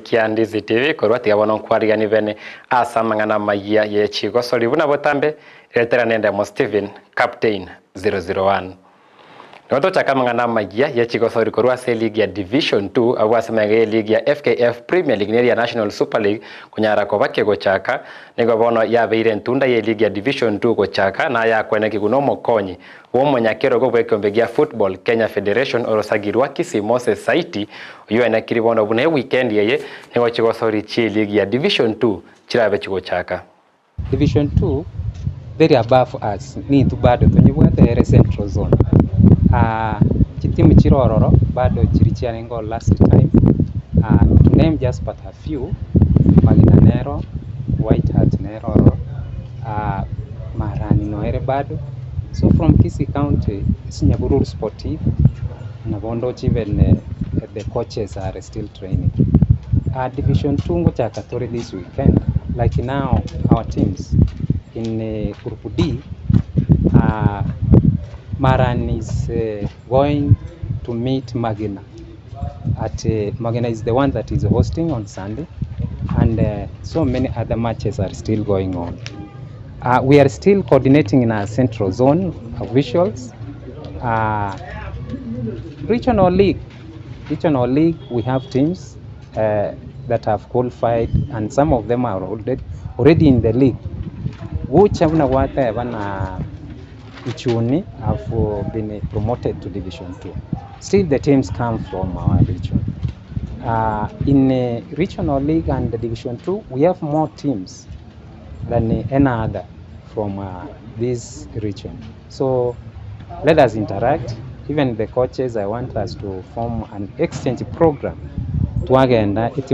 Kia Ndizi TV korwa tiga bono nkwarigani bene ase amang'ana amayia ye chigosori buna botambe retera nende mo Stephen Captain 001. Nigo tochaka amang'ana amayia ye chigosori korwa ase eligi ya Division 2 abwo ase magega y'eligi ya FKF Premier League neri ya National Super League konyara koba kegochaka nigo bono yabeire entunda y'eligi ya Division 2 gochaka na yakwenekigwa nomokonyi bw'omonyakerogo bw'ekeombe gia Football Kenya Federation orosagi rwa Kisii Moses Saiti oyio oenekiri bono buna ewikendi eye nigo chigosori chi'eligi ya Division 2 chirabe chigochaka. Division 2 very above us nintwe bado tonyebwate ere central zone ah chitimu chire ororo bado chiria chiarenge oo last time ah to name just but a few, Magina nero, White Heart nero ororo ah Marani noere bado. So from Kisii county ase Nyabururu Sportive nabo ndoche even the coaches are still training. Division 2 ngochaka tore this weekend like now our teams in group D Marani is going to meet Magina at Magina is the one that is hosting on Sunday and so many other matches are still going on. We are still coordinating in our central zone officials. Regional league, regional league we have teams that have qualified and some of them are already, already in the league. Gocha buna gwateba na Ichuni have been promoted to Division 2. Still the teams come from our region. In regional league and Division 2 we have more teams than any other from this region. So let us interact. Even the coaches, I want us to form an exchange program. Twagenda etimu.